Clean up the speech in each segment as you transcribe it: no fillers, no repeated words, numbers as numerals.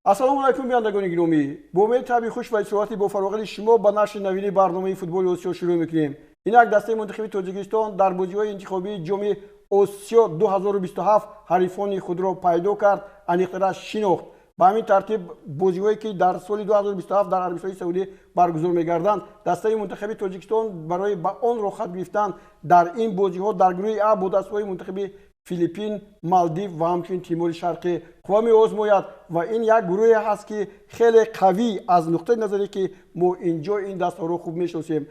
Ассалому алайкум, бинандагони гиромӣ. Бо умеди табъи хуш ва истироҳати бо фароғати шумо ба нашри навини барномаи футболи Осиё шурӯъ мекунем. Инак, дастаи мунтахиби Тоҷикистон дар бозиҳои интихобии Ҷоми Осиё 2027 ҳарифони худро пайдо кард, аниқтараш шинохт. Ба ҳамин тартиб, бозиҳое ки дар соли 2027 дар Арабистони Саудӣ баргузор мегарданд, дастаи мунтахаби Тоҷикистон барои ба он роҳхат гирифтан дар ин бозиҳо дар гурӯҳи А бо дастаҳои мунтахаби Филиппин, Малдив ва ҳамчунин Тимори Шарқӣ қувва меозмояд. Ва ин як гурӯҳе ҳаст, ки хеле қавӣ аз нуқтаи назаре ки мо инҷо ин дастаҳоро хуб мешиносем.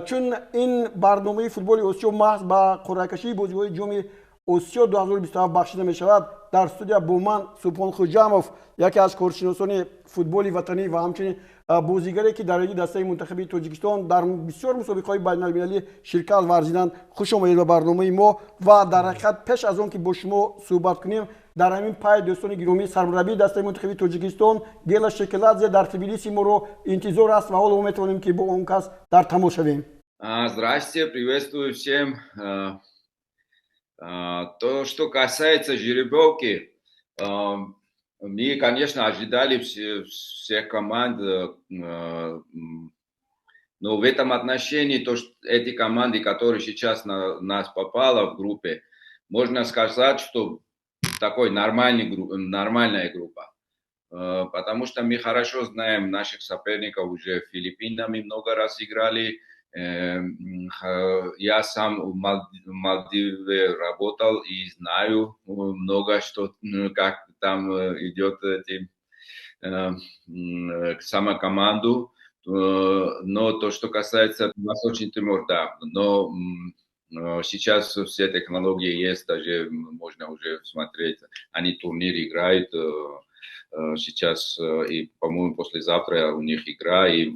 Чун ин барномаи футболи Осиё маҳз ба қуръакашии бозиҳои Ҷоми Осиё 2027 бахшида мешавад, дар студия бо ман Субҳон Хуҷамов, яке аз коршиносони футболи ватанӣ ва ҳамчунин бозигаре, ки дар ҳайати дастаи мунтахаби Тоҷикистон дар бисёр мусобиқаҳои байналмилалӣ ширкат варзиданд. Хуш омадед ба барномаи мо. Ва дар ҳақиқат, пеш аз он ки бо шумо суҳбат кунем, дар ҳамин пай, дӯстони гиромӣ, сармураббии дастаи мунтахаби Тоҷикистон Гела Шекиладзе дар Тбилиси моро интизор аст ва ҳоло мо метавонем, ки бо он кас дар тамос шавем. Здрасте, приветствую всем. То, что касается жеребьевки, мы, конечно, ожидали всех команд, но в этом отношении, то, что эти команды, которые сейчас на нас попала в группе, можно сказать, что такой нормальная группа. Потому что мы хорошо знаем наших соперников, уже Филиппинами много раз играли. Я сам в Мальдиве работал и знаю много, что, как там идет эти, сама команду. Но то, что касается Восточный Тимор, да, но сейчас все технологии есть, даже можно уже смотреть, они турнир играют, сейчас, и, по-моему, послезавтра у них игра, и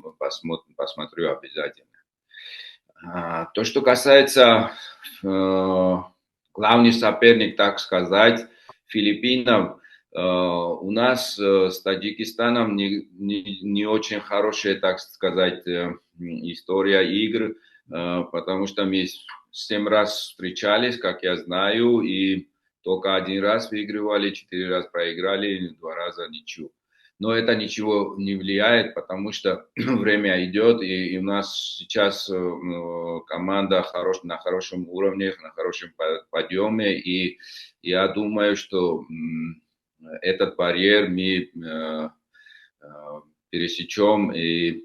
посмотрю обязательно. То, что касается главный соперник, так сказать, Филиппинов, у нас с Таджикистаном не очень хорошая, так сказать, история игр, потому что мы семь раз встречались, как я знаю, и только один раз выигрывали, четыре раза проиграли, два раза ничью. Но это ничего не влияет, потому что время идет, и у нас сейчас команда на хорошем уровне, на хорошем подъеме, и я думаю, что этот барьер мы пересечем, и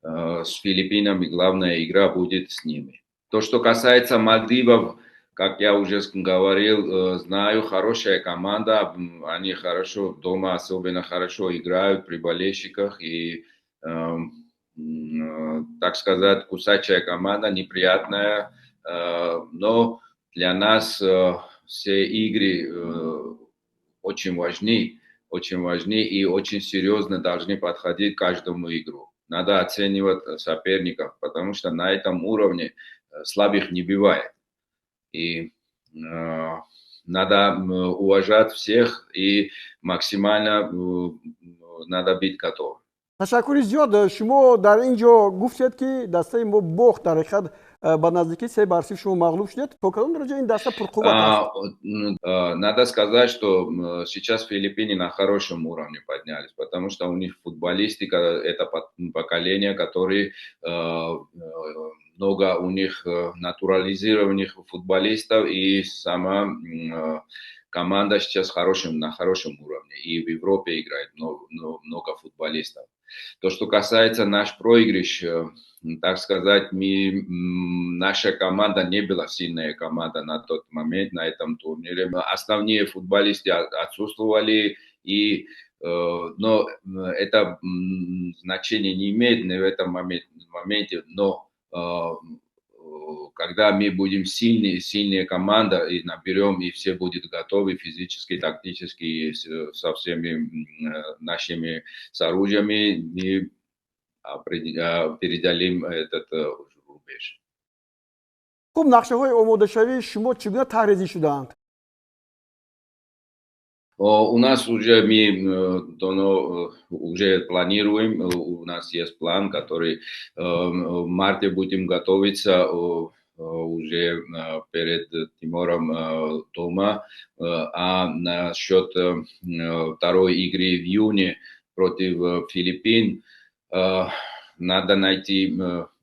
с Филиппинами главная игра будет с ними. То, что касается Мальдивов, как я уже говорил, знаю, хорошая команда, они хорошо дома, особенно хорошо играют при болельщиках и, так сказать, кусачая команда, неприятная, но для нас все игры очень важны и очень серьезно должны подходить к каждому игру. Надо оценивать соперников, потому что на этом уровне слабых не бывает. И надо уважать всех и максимально надо быть готовым. Ташаккури зиёд. Шумо дар ин ҷо гуфтед, ки дастаи мо бохт. Дар ҳақиқат, ба наздики 3-0 шумо мағлуб шудед. То кадом дараҷа ин даста пурқувват аст? Надо сказать, что сейчас Филиппины на хорошем уровне поднялись, потому что у них футболистика, это поколение, которые много у них натурализированных футболистов, и сама команда сейчас на хорошем уровне. И в Европе играет много, много футболистов. То, что касается наш проигрыш, так сказать, наша команда не была сильная команда на тот момент, на этом турнире. Основные футболисты отсутствовали, но это значение не имеет в этом моменте, но когда мы будем сильнее, сильная команда и наберем, и все будут готовы физически, тактически, со всеми нашими оружиями, мы преодолим этот рубеж. Хуб, нақшаҳои омодашавии шумо чӣ гуна тарҳрезӣ шудаанд? У нас уже мы давно уже планируем, у нас есть план, который в марте будем готовиться уже перед Тимором дома. А насчет второй игры в июне Против Филиппин надо найти,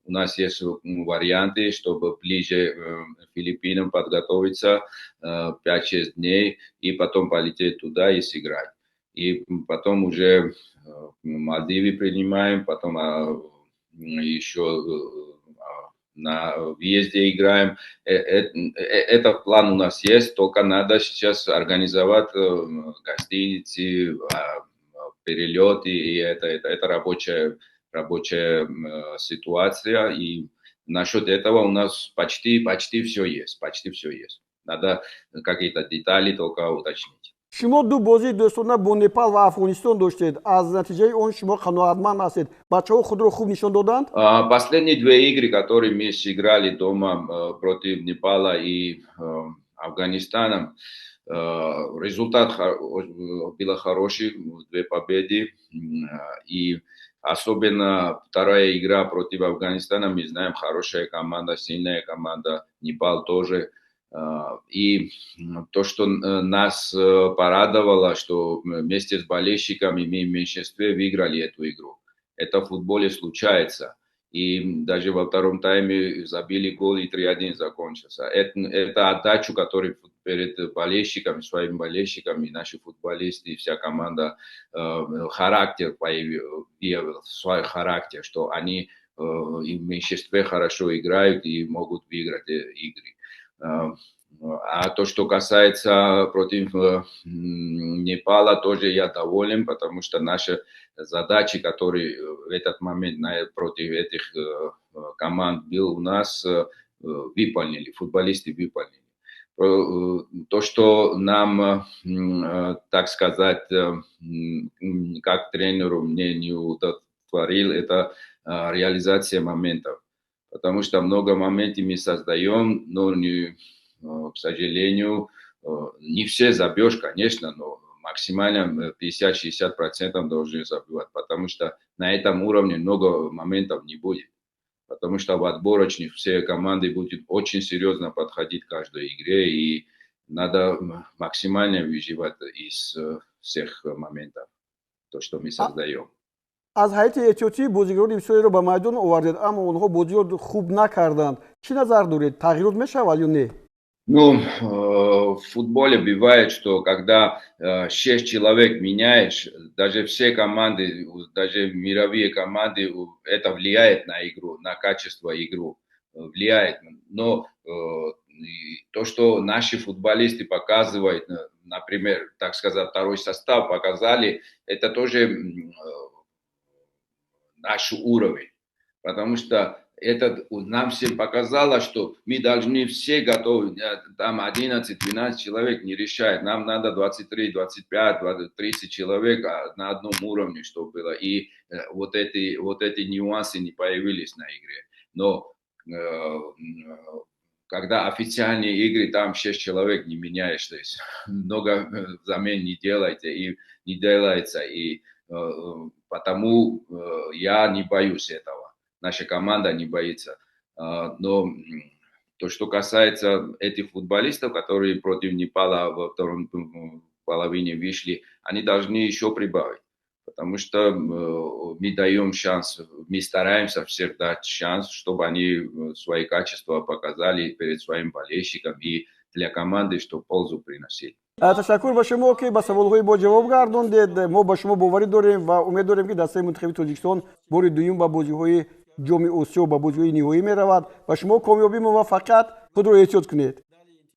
у нас есть варианты, чтобы ближе к Филиппинам подготовиться 5-6 дней и потом полететь туда и сыграть. И потом уже Мальдивы принимаем, потом еще на въезде играем. Этот план у нас есть, только надо сейчас организовать гостиницы, перелеты, и это рабочая ситуация. И насчет этого у нас почти все есть, почти все есть. Надо какие-то детали только уточнить. Шумо ду бозии дӯстона бо Непал ва Афғонистон доштед. Аз натиҷаи он шумо қаноатманд ҳастед? Бачаҳо худро хуб нишон доданд? Последние две игры, которые мы сыграли дома против Непала и Афганистана, результат был хороший, две победы. И особенно вторая игра против Афганистана, мы знаем, хорошая команда, сильная команда, Непал тоже. И то, что нас порадовало, что вместе с болельщиками мы в меньшинстве выиграли эту игру. Это в футболе случается. И даже во втором тайме забили гол, и 3-1 закончился. Это отдачу, которую перед болельщиками, своими болельщиками, наши футболисты и вся команда характер появил, свой характер, что они и в меньшинстве хорошо играют и могут выиграть игры. А то, что касается против Непала, тоже я доволен, потому что наши задачи, которые в этот момент против этих команд был у нас, выполнили, футболисты выполнили. То, что нам, так сказать, как тренеру мне не удовлетворил, это реализация моментов. Потому что много моментов мы создаем, но, не, к сожалению, не все забьешь, конечно, но максимально 50-60% должны забивать, потому что на этом уровне много моментов не будет. Потому что в отборочных все команды будут очень серьезно подходить к каждой игре, и надо максимально выживать из всех моментов, то, что мы создаем. Аз ҳайати эҳтиётӣ бозигарони бисёреро ба майдон овардед, аммо онҳо бозиро хуб накарданд. Чӣ назар доред, тағйирот мешавад ё не? Ну, в футболе бывает, что когда шесть человек меняешь, даже все команды, даже мировые команды, это влияет на игру, на качество игру, влияет. Но то, что наши футболисты показывают, например, так сказать, второй состав показали, это тоже наш уровень. Потому что это нам всем показало, что мы должны все готовы, там 11-12 человек не решает, нам надо 23, 25, 20, 30 человек на одном уровне, чтобы было, и вот эти нюансы не появились на игре. Но когда официальные игры, там 6 человек не меняешь, то есть много замен не делайте, и не делается, и потому я не боюсь этого. Наша команда не боится. Но то, что касается этих футболистов, которые против Непала во втором половине вышли, они должны еще прибавить. Потому что мы даем шанс, мы стараемся всех дать шанс, чтобы они свои качества показали перед своим болельщиком и для команды, чтобы пользу приносили. Ташаккур ба шумо, ки ба саволҳои мо ҷавоб гардондед. Мо ба шумо боварӣ дорем ва умед дорем, ки дастаи мунтахаби Тоҷикистон бори дуюм ба бозиҳои Ҷоми Осиё, ба бозиҳои ниҳоӣ меравад. Ба шумо комёбӣ, муваффақият, худро эҳтиёт кунед.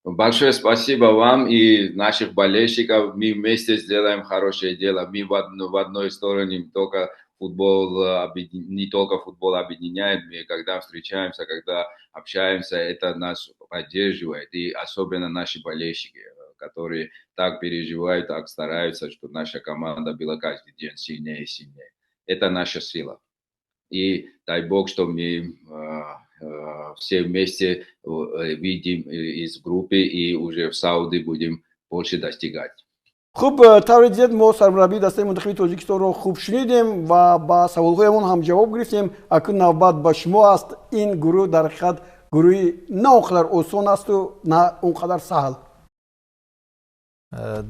Большое спасибо вам и наших болельщиков. Мы вместе сделаем хорошее дело. Мы в одной стороне, только футбол, не только футбол объединяет. Мы когда встречаемся, когда общаемся, это нас поддерживает. И особенно наши болельщики, которые так переживают, так стараются, чтобы наша команда была каждый день сильнее и сильнее. Это наша сила. И дай Бог, что мы все вместе выйдем из группы и уже в Сауди будем больше достигать. Хуб, тавре дидед, мо сармураббии дастаи мунтахаби Тоҷикистонро хуб шунидем ва ба саволҳоямон ҳам ҷавоб гирифтем. Акнун навбат ба шумо аст. Ин гурӯҳ дар ҳақиқат гурӯҳи на он қадар осон асту на он қадар саҳл.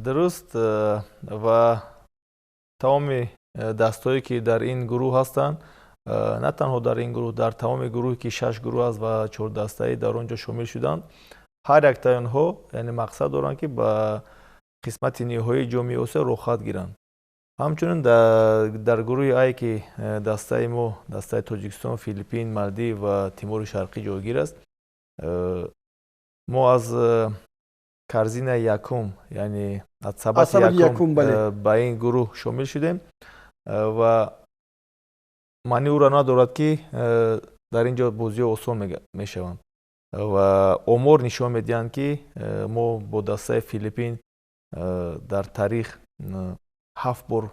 Дуруст, ва тамоми дастҳое, ки дар ин гурӯҳ ҳастанд, на танҳо дар ин гурӯҳ, дар тамоми гурӯҳе, ки шаш гурӯҳ аст ва чордастаӣ дар он ҷо шомил шуданд, ҳар яктаи онҳо, яъне, мақсад доранд, ки ба қисмати ниҳоии Ҷоми Осиё роҳхат гиранд. Ҳамчунин дар гурӯҳи Ай, ки дастаи мо, дастаи Тоҷикистон, Филиппин, Малдив ва Тимури Шарқӣ ҷойгир аст, мо аз корзинаи якум, яъне аз сабати якум ба ин гурӯҳ шомил шудем ва маъни ӯро надорад, ки дар ин ҷо бозиҳо осон мешаванд. Ва омор нишон медиҳанд, ки мо бо дастаи Филиппин дар таърих ҳафт бор,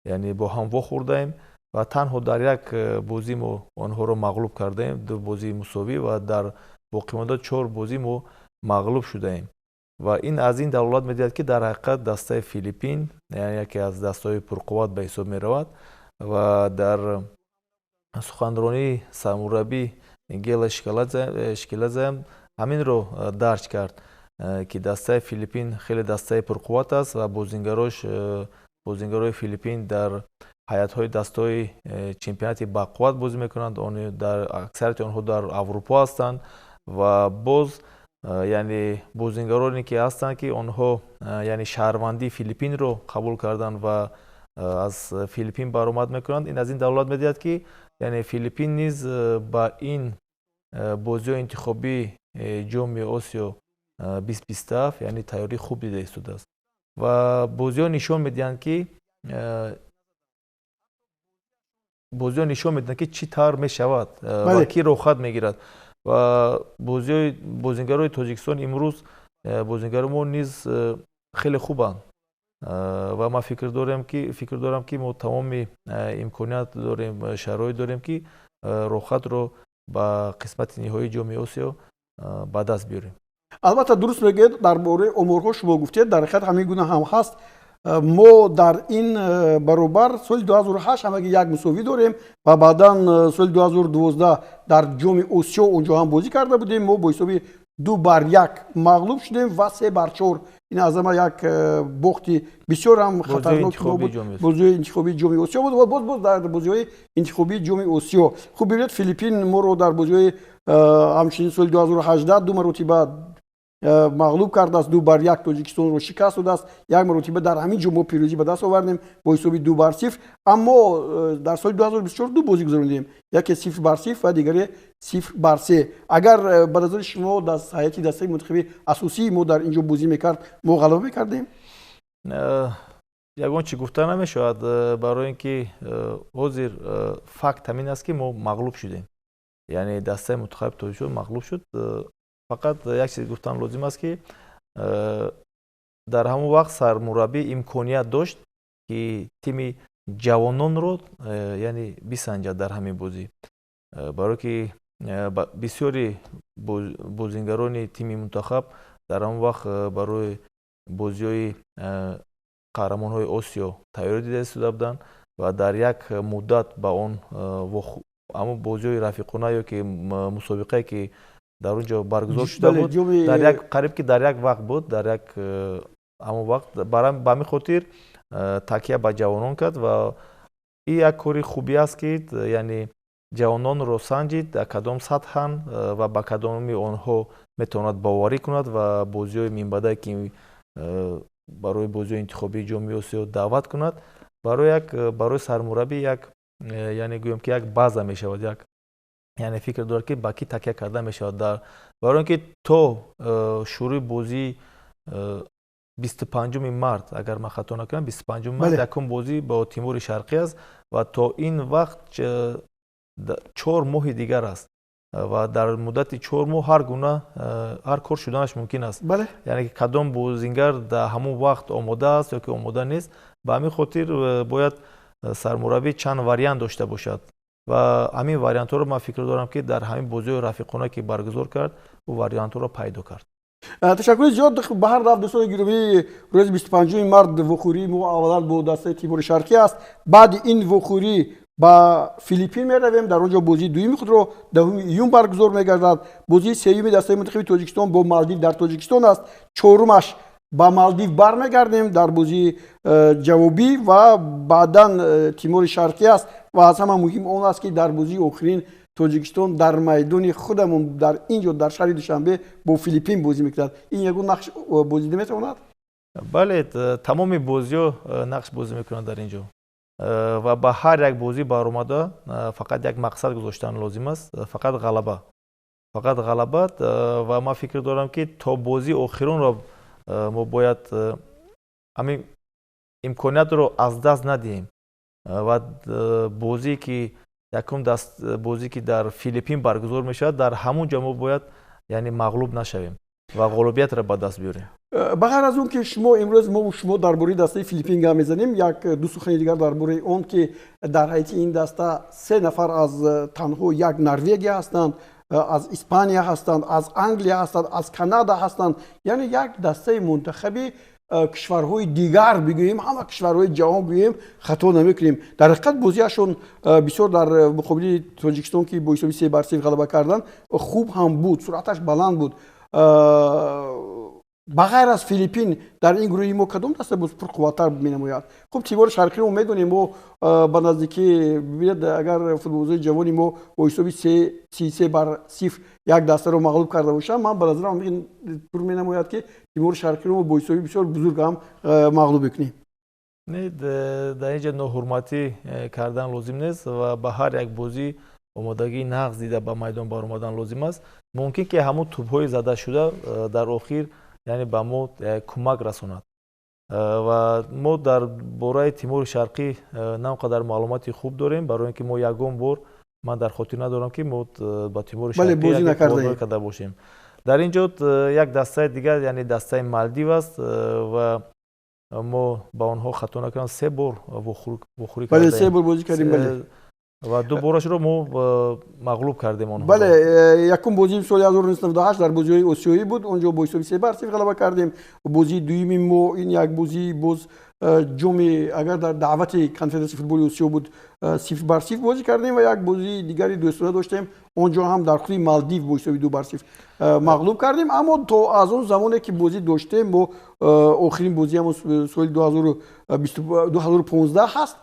яъне, бо ҳам вохӯрдаем ва танҳо дар як бозӣ мо онҳоро мағлуб кардаем, ду бозии мусовӣ, ва дар боқимонда чор бозӣ мо мағлуб шудаем. Ва ин аз ин далолат медиҳад, ки дар ҳақиқат дастаи Филиппин, яъне, яке аз дастаҳои пурқувват ба ҳисоб меравад. Ва дар суханронии сармураббӣ Гела Шкиладзе ҳаминро дарҷ кард, ки дастаи Филиппин хеле дастаи пурқувват аст ва бозингарои Филиппин дар ҳайатҳои дастаҳои чемпионати бақувват бозӣ мекунанд, дар аксарияти онҳо дар Аврупо ҳастанд. Ва боз, яъне, бозингароне, ки ҳастанд, ки онҳо, яъне, шаҳрвандии Филиппинро қабул карданд ва аз Филиппин баромад мекунанд. Ин аз ин далолат медиҳад, ки, яъне, Филиппин низ ба ин бозиҳои интихобии Ҷоми Осиё 2027, яъне, тайёрии хуб дида истодааст. Ва бозиҳо нишон медиҳанд, ки чӣ тавр мешавад ва кӣ роҳхат мегирад. Ва бозиҳои бозингарои Тоҷикистон имрӯз, бозингарои мо низ хеле хубанд ва ман фикр дорам, ки мо тамоми имконият дорем, шароит дорем, ки роҳхатро ба қисмати ниҳоии Ҷоми Осиё ба даст биёрем. Албатта, дуруст мегӯед. Дар бораи оморҳо шумо гуфтед, дар ҳақиқат ҳамин гуна ҳам ҳаст. Мо дар ин баробар соли 2008 ҳамаги як мусовӣ дорем ва баъдан соли 2012 дар Ҷоми Осиё онҷо ҳам бозӣ карда будем, мо бо ҳисоби 2-1 мағлуб шудем ва 3-4. Ин аз ҳама як бохти бисёр ҳам хатарнок буд, бозиҳои интихобии Ҷоми Осиё буд ва боз дар бозиҳои интихобии Ҷоми Осиё. Хуб, бибинед, Филиппин моро дар бозиҳои ҳамчунин соли 2018 ду маротиба мағлуб кардааст, 2-1 Тоҷикистонро шикаст додааст. Як маротиба дар ҳамин ҷо мо пирӯзӣ ба даст овардем бо ҳисоби 2-0. Аммо дар соли 2024 ду бозӣ гузаронидем, яке 0-0 ва дигаре 0-3. Агар ба назари шумо ҳайати дастаи мунтахаби асосии мо дар ин ҷо бозӣ мекард, мо ғалаба мекардем? Ягон чӣ гуфта намешавад, барои ин ки ҳозир факт ҳамин аст, ки мо мағлуб шудем, яъне дастаи мунтахаби Тоҷикистон мағлуб шуд. Фақат як чиз гуфтан лозим аст, ки дар ҳамон вақт сармураббӣ имконият дошт, ки тими ҷавононро, яъне, бисанҷад дар ҳамин бозӣ, барое ки бисёри бозингарони тими мунтахаб дар ҳамон вақт барои бозиҳои Қаҳрамонҳои Осиё тайёрӣ дида истода буданд ва дар як муддат ба он ҳамон бозиҳои рафиқона ё ки мусобиқае, ки дар он ҷо баргузор шуда буд, дар як қариб ки дар як вақт буд, дар як ҳамон вақт. Ба ҳамин хотир такя ба ҷавонон кард ва ин як кори хубӣ аст, ки, яъне, ҷавононро санҷид, дар кадом сатҳанд ва ба кадоми онҳо метавонад боварӣ кунад ва бозиҳои минбаъдае, ки барои бозиҳои интихобии Ҷоми Осиё даъват кунад, барои сармураббӣ як, яъне, гӯем ки як база мешавад, як, яъне, фикр дорад, ки ба кӣ такя карда мешавад. Дар барои ин ки то шурӯи бозии 25-уми март, агар ман хато накунам, 25-уми март якум бозӣ бо Тимури Шарқӣ аст ва то ин вақт 4 моҳи дигар аст ва дар муддати 4 моҳ ҳар гуна ҳар кор шуданаш мумкин аст, яъне ки кадом бозингар дар ҳамон вақт омода аст ё ки омода нест. Ба ҳамин хотир бояд сармураббӣ чанд вариант дошта бошад ва ҳамин вариантҳоро ман фикр дорам, ки дар ҳамин бозиҳои рафиқона, ки баргузор кард, ӯ вариантҳоро пайдо кард. Ташаккури зиёд. Ба ҳар дафъ, дӯстони гиромӣ, рӯзи 25-уми март вохӯрии мо аввалан бо дастаи Тимури Шарқӣ аст. Баъди ин вохӯрӣ ба Филиппин меравем, дар он ҷо бозии дуюми худро 10-уми июн баргузор мегардад. Бозии сеюми дастаи мунтахаби Тоҷикистон бо Малдив дар Тоҷикистон аст, чорумаш Ба Малдив бармегардем дар бозии ҷавобӣ ва баъдан Тимори Шарқӣ аст ва аз ҳама муҳим он аст, ки дар бозии охирин Тоҷикистон дар майдони худамон дар ин ҷо, дар шаҳри Душанбе, бо Филиппин бозӣ мекунад. Ин ягон нақш бозида метавонад? Бале, тамоми бозиҳо нақш бозӣ мекунанд дар ин ҷо ва ба ҳар як бозӣ баромада фақат як мақсад гузоштан лозим аст, фақат ғалаба, фақат ғалаба. Ва ман фикр дорам, ки то бозии охиронро мо бояд ҳамин имкониятро аз даст надиҳем ва бозие ки якум даст, бозие ки дар Филиппин баргузор мешавад, дар ҳамон ҷо мо бояд, яъне, мағлуб нашавем ва ғолибиятро ба даст биёрем. Ба ғайр аз он ки шумо имрӯз мо шумо дар бораи дастаи Филиппин гап мезанем, як ду сухани дигар дар бораи он ки дар ҳайати ин даста се нафар аз танҳо як Норвегия ҳастанд, аз Испания ҳастанд, аз Англия ҳастанд, аз Канада ҳастанд, яъне як дастаи мунтахаби кишварҳои дигар бигӯем, ҳама кишварҳои ҷаҳон гӯем, хато намекунем. Дар ҳақиқат бозиашон бисёр дар муқобили Тоҷикистон, ки бо ҳисоби 3-0 ғалаба карданд, хуб ҳам буд, суръаташ баланд буд. Ба ғайр аз Филиппин дар ин гурӯҳи мо кадом даста боз пурқувваттар менамояд? Хуб, Тимори Шарқиро мо медонем, мо ба наздикӣ, бибинед, агар футболбозои ҷавони мо бо ҳисоби 33-0 як дастаро мағлуб карда бошанд, ман ба назарам ин тур менамояд, ки Тимори Шарқиро мо бо ҳисоби бисёр бузург ҳам мағлуб мекунем. Не, дар ин ҷо ноҳурматӣ кардан лозим нест ва ба ҳар як бозӣ омодагии нағз дида ба майдон баромадан лозим аст. Мумкин ки ҳамон тӯбҳои задашуда дар охир, яъне, ба мо кӯмак расонад. Ва мо дар бораи Тимури Шарқӣ на он қадар маълумоти хуб дорем, барои ин ки мо ягон бор, ман дар хотир надорам, ки мо ба Тимури Шарқӣ карда бошем. Дар ин ҷо як дастаи дигар, яъне дастаи Малдив аст ва мо ба онҳо, хато накунам, се бор вохӯрӣ. Бале, се бор бозӣ кардем, бале. Ва ду борашро мо мағлуб кардем онҳо. Бале, якум бозии соли 1998 дар бозиҳои осиёӣ буд, он ҷо бо ҳисоби 3-0 ғалаба кардем. Бозии дуюми мо ин як бозии боз ҷоми, агар дар даъвати Конфедератсияи футболи Осиё буд, 0-0 бозӣ кардем ва як бозии дигари дӯстона доштем, он ҷо ҳам дар худи Малдив бо ҳисоби 2-0 мағлуб кардем. Аммо то аз он замоне ки бозӣ доштем мо, охирин бозиам соли 2015 ҳаст,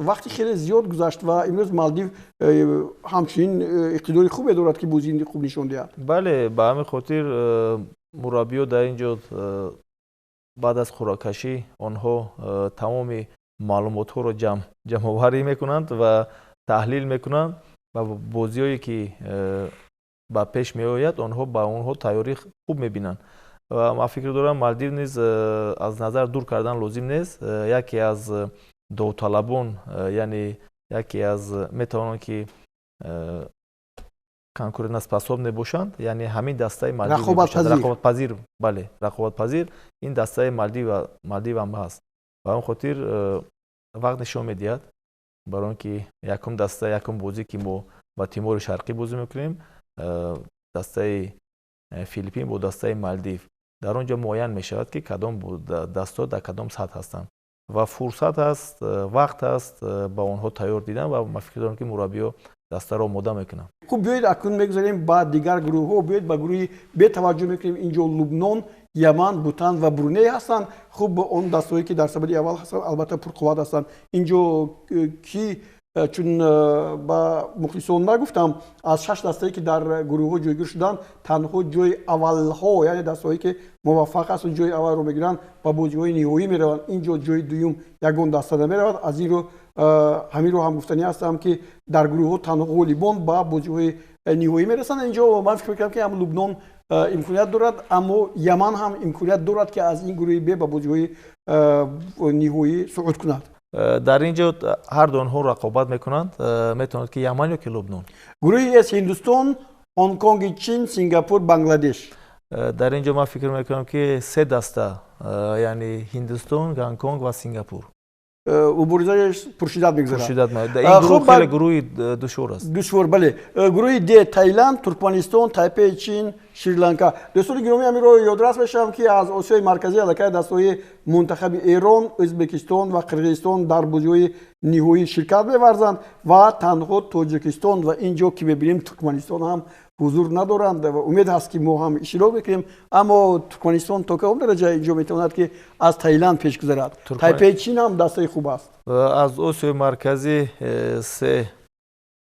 вақти хеле зиёд гузашт ва имрӯз Малдив ҳамчунин иқтидори хубе дорад, ки бозии хуб нишон диҳад. Бале, ба ҳамин хотир мураббиё дар ин ҷо баъд аз қуръакашӣ онҳо тамоми маълумотҳоро ҷамъоварӣ мекунанд ва таҳлил мекунанд ва бозиҳое ки ба пеш меояд, онҳо ба онҳо тайёрӣ хуб мебинанд. Ва ман фикр дорам, Малдив низ аз назар дур кардан лозим нест. Яке аз довталабон, яъне яке аз метавонанд, ки конкурентоспособный бошанд, яъне ҳамин дастаи Малдив, рақобатпазир, бале, рақобатпазир ин дастаи Малдив ҳам ҳаст. Ба он хотир вақт нишон медиҳад, барои он ки якум даста, якум бозӣ ки мо ба Тимори Шарқӣ бозӣ мекунем, дастаи Филиппин бо дастаи Малдив, дар он ҷо муайян мешавад, ки кадом дастҳо дар кадом сатҳ ҳастанд ва фурсат ҳаст, вақт ҳаст ба онҳо тайёр дидан ва ман фикр дорам, ки мураббиё дастаро омода мекунанд. Хуб, биёед, акнун мегузарем ба дигар гурӯҳҳо. Биёед, ба гурӯҳи Б таваҷҷӯҳ мекунем. Инҷо Лубнон, Яман, Бутан ва Бруней ҳастанд. Хуб, он дастаҳое ки дар сабади аввал ҳастанд, албатта пурқувват ҳастанд. Инҷо ки чун ба мухлисон нагуфтам, аз шаш дастае ки дар гурӯҳҳо ҷойгир шуданд, танҳо ҷои аввалҳо, яъне дастаҳое ки муваффақ ҳастанд, ҷои аввалро мегиранд, ба бозиҳои ниҳоӣ мераванд. Инҷо ҷои дуюм ягон даста намеравад. Аз ин рӯ ҳамин ро ҳам гуфтанӣ ҳастам, ки дар гурӯҳҳо танҳо ғолибон ба бозиҳои ниҳоӣ мерасанд. Инҷо ман фикр мекунам, ки ҳам Лубнон имконият дорад, аммо Яман ҳам имконият дорад, ки аз ин гурӯҳи Б ба бозиҳои ниҳоӣ суъуд кунад. Дар ин ҷо ҳар ду онҳо рақобат мекунанд, метавонад ки Яман ё ки Лубнон. Гурӯҳи С: Ҳиндустон, Ҳонконги Чин, Сингапур, Бангладеш. Дар ин ҷо ман фикр мекунам, ки се даста, яъне Ҳиндустон, Гонконг ва Сингапур. Муборизааш пуршиддат мегузарад. Пуршиддат. Ин гурӯҳ хеле гурӯҳи душвор аст. Душвор, бале. Гурӯҳи Д: Таиланд, Туркманистон, Тайпеи Чин, Шри-Ланка. Дӯстони гиромӣ, ҳаминро ёдрас мешавам, ки аз Осиёи Марказӣ аллакай дастаҳои мунтахаби Эрон, Ӯзбекистон ва Қирғизистон дар бозиҳои ниҳоӣ ширкат меварзанд ва танҳо Тоҷикистон ва ин ҷо ки мебинем, Туркманистон ҳам ҳузур надоранд ва умед ҳаст, ки мо ҳам иштирок мекунем. Аммо Туркманистон то кадом дараҷа инҷо метавонад, ки аз Таиланд пеш гузарад? Тайпеи Чин ҳам дастаи хуб аст. Аз Осиёи Марказӣ се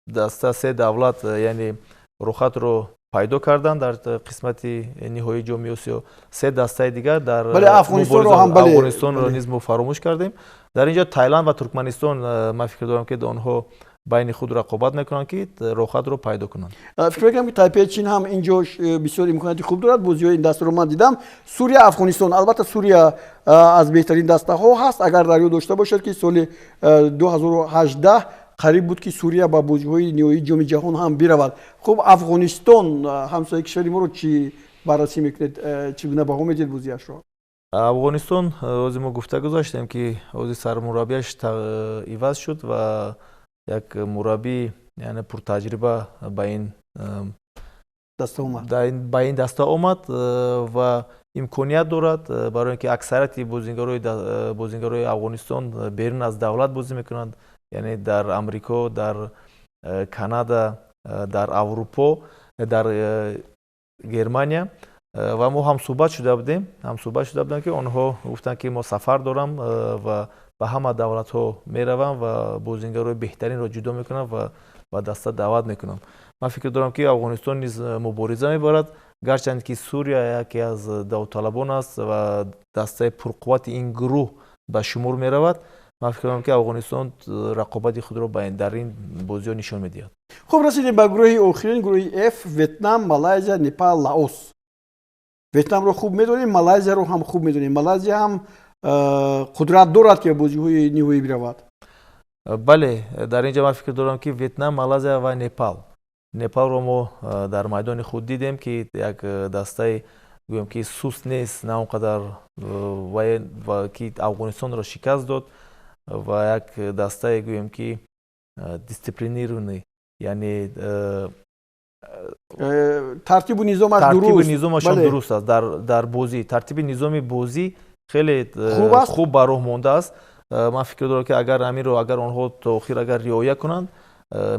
даста, се давлат, яъне рухатро пайдо карданд дар қисмати ниҳоии Ҷоми Осиё. Се дастаи дигар дар Афғонистонро низ мо фаромӯш кардем. Дар ин ҷо Тайланд ва Туркманистон, ман фикр дорам, ки онҳо байни худ рақобат мекунанд, ки роҳхатро пайдо кунанд. Фикр мекунам, ки Тайпеи Чин ҳам инҷо бисёр имконияти хуб дорад. Бозиҳои ин дастаро ман дидам. Сурия, Афғонистон. Албатта, Сурия аз беҳтарин дастаҳо ҳаст. Агар дар ёд дошта бошад, ки соли 2018 қариб буд, ки Сурия ба бозиҳои ниҳоии Ҷоми Ҷаҳон ҳам биравад. Хуб, Афғонистон, ҳамсояи кишвари моро, чӣ баррасӣ мекунед, чӣ гуна баҳо медиҳед бозиашро? Афғонистон, ҳозир мо гуфта гузаштем, ки ҳозир сармураббиаш иваз шуд ва як мураббӣ, яъне пуртаҷриба, ба ин ба ин даста омад ва имконият дорад, барои ин ки аксарияти бозингарои Афғонистон берун аз давлат бозӣ мекунанд, яъне дар Амрико, дар Канада, дар Аврупо, дар Германия. Ва мо ҳамсӯҳбат шуда будем, ки онҳо гуфтанд, ки мо сафар дорам ва ба ҳама давлатҳо меравам ва бозингарои беҳтаринро ҷудо мекунам ва ба даста даъват мекунам. Ман фикр дорам, ки Афғонистон низ мубориза мебарад, гарчанд ки Сурия яке аз довталабон аст ва дастаи пурқуввати ин гурӯҳ ба шумор меравад. Ман фикр дорам, ки Афғонистон рақобати худро дар ин бозиҳо нишон медиҳад. Хуб, расидем ба гурӯҳи охирин, гурӯҳи Ф: Ветнам, Малайзия, Непал, Лаос. Ветнамро хуб медонем, Малайзияро ҳам хуб медонем. Малайзия ҳам қудрат дорад, ки ба бозиҳои ниҳоӣ биравад. Бале, дар ин ҷо ман фикр дорам, ки Ветнам, Малайзия ва Непал. Непалро мо дар майдони худ дидем, ки як дастаи, гӯем, ки суст нест на он қадар, ки Афғонистонро шикаст дод ва як дастае, гӯем, ки дисциплинированный, яъне тартибу низомаш. Тартибу низомашон дуруст аст. Дар бозӣ тартиби низоми бозӣ хеле хуб ба роҳ мондааст. Ман фикр дорам, ки агар ҳаминро, агар онҳо то охир агар риоя кунанд,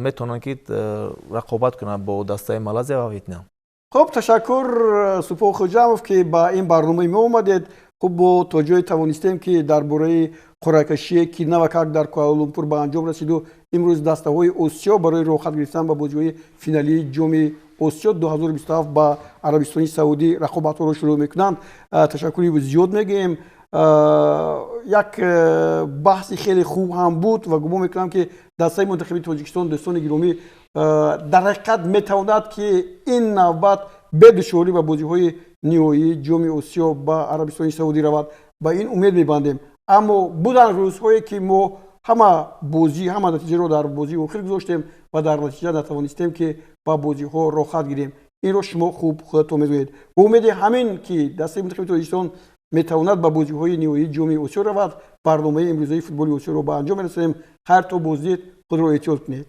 метавонанд, ки рақобат кунанд бо дастаи Малайзия ва Ветнам. Хуб, ташаккур, Супо Хоҷамов, ки ба ин барномаи мо омадед. Хуб, мо то ҷое тавонистем, ки дар бораи қуръакашие, ки навакак дар Куалалумпур ба анҷом расиду имрӯз дастаҳои Осиё барои роҳхат гирифтан ба бозиҳои финалии Ҷоми Осиё 2027 ба Арабистони Саудӣ рақобатҳоро шурӯъ мекунанд. Ташаккури зиёд мегӯем. Як баҳси хеле хуб ҳам буд ва гумон мекунам, ки дастаи мунтахаби Тоҷикистон, дӯстони гиромӣ, дар ҳақиқат метавонад, ки ин навбат бедушворӣ ба бозиҳои ниҳоии Ҷоми Осиё ба Арабистони Саудӣ равад. Ба ин умед мебандем. Аммо буданд рӯзҳое, ки мо ҳама бозӣ, ҳама натиҷаро дар бозии охир гузоштем ва дар натиҷа натавонистем, ки ба бозиҳо роҳхат гирем. Инро шумо хуб худатон медонед. Бо умеди ҳамин, ки дастаи мунтахаби Тоҷикистон метавонад ба бозиҳои ниҳоии Ҷоми Осиё равад, барномаи имрӯзаи Футболи Осиёро ба анҷом мерасонем. Хайр, то боздид, худро эҳтиёт кунед.